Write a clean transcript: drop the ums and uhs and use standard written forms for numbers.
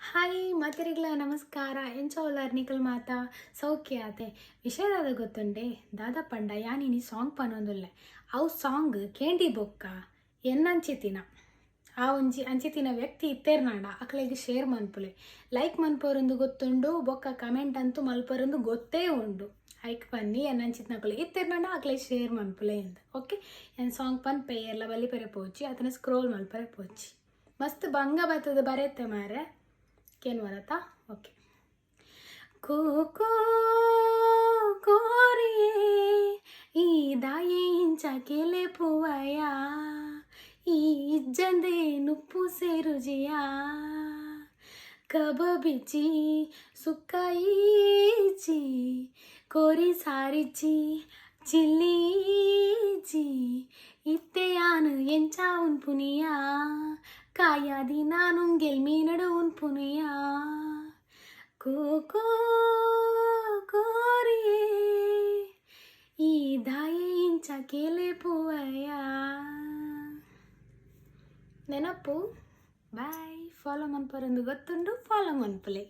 Hi ಮಾತೆರೆಗ್ಲ ನಮಸ್ಕಾರ. ಎಂಚ ಉಲ್ಲರ್ ನಿಕಲ್ ಮಾತ? ಸೌಖ್ಯ ಆತೆ? ವಿಷಯ ದಾದ ಗೊತ್ತುಂಡೆ? ದಾದ ಪಂಡ, ಯಾನ್ ಇನಿ ಸಾಂಗ್ ಪನೊಂದುಲ್ಲೆ. ಅವು ಸಾಂಗ್ ಕೇಂಡಿ ಬೊಕ್ಕ ಎನ್ನಂಚಿತಿನ ಆ ಒಂಜಿ ಅಂಚಿತಿನ ವ್ಯಕ್ತಿ ಇತ್ತೆರ್ನಾಂಡ ಅಕ್ಲೆಗ್ ಶೇರ್ ಮನ್ಪುಲೆ. ಲೈಕ್ ಮನ್ಪೊರೊಂದು ಗೊತ್ತುಂಡು, ಬೊಕ್ಕ ಕಮೆಂಟ್ ಅಂತೂ ಮಲ್ಪೊರೊಂದು ಗೊತ್ತೇ ಉಂಡು. ಐಕ್ ಪನ್ನಿ, ಎನ್ನಂಚಿತ್ನಕುಲು ಇತ್ತೆರ್ನಾಂಡ ಅಕ್ಲೆಗ್ ಶೇರ್ ಮನ್ಪುಲೆ ಇಂದ್. ಓಕೆ, ಏನ್ ಸಾಂಗ್ ಪನ್ಪೆ, ಏರ್ಲ ಬಲಿಪೆರೆ ಪೋಚಿ ಅತನ ಸ್ಕ್ರೋಲ್ ಮಲ್ಪರೆ ಪೋಚಿ. ಮಸ್ತ್ ಬಂಗ ಬತ್ತದ ಬರೆತೆ ಮಾರೆ. ಕೇನ್ವರತಾ? ಓಕೆ. ಕೋಕೋ ಕೋರಿಯೇ, ಈ ದಾಯೆ ಇಂಚ ಕೆಲೆಪುವಯ? ಈ ಇಜ್ಜಂದೆ ನುಪ್ಪು ಸೇರುಜಿಯಾ? ಕಬಬಿಚಿ, ಸುಕ್ಕ ಇಜ್ಜಿ, ಕೋರಿ ಸಾರಿಜ್ಜಿ, ಚಿಲ್ಲಿ ಇಜ್ಜಿ, ಇತ್ತೆ ಯಾನ್ ಎಂಚ ಉನ್ಪುನಿಯಾ? ಕಾಯಾದಿ ನಾನುಂಗೆಲ್ ಮೀನಡು ಉನ್ಪುನಿಯಾ? ಕೋಕೋ ಕೋರಿಯೇ, ಈ ದಾಯೆ ಇಂಚ ಕೆಲೆಪುವಯ? ನೆನಪು. ಬಾಯ್. ಫಾಲೋ ಮನ್ಪರಂದು ಗೊತ್ತುಂಡು, ಫಾಲೋ ಮನ್ಪುಲೆ.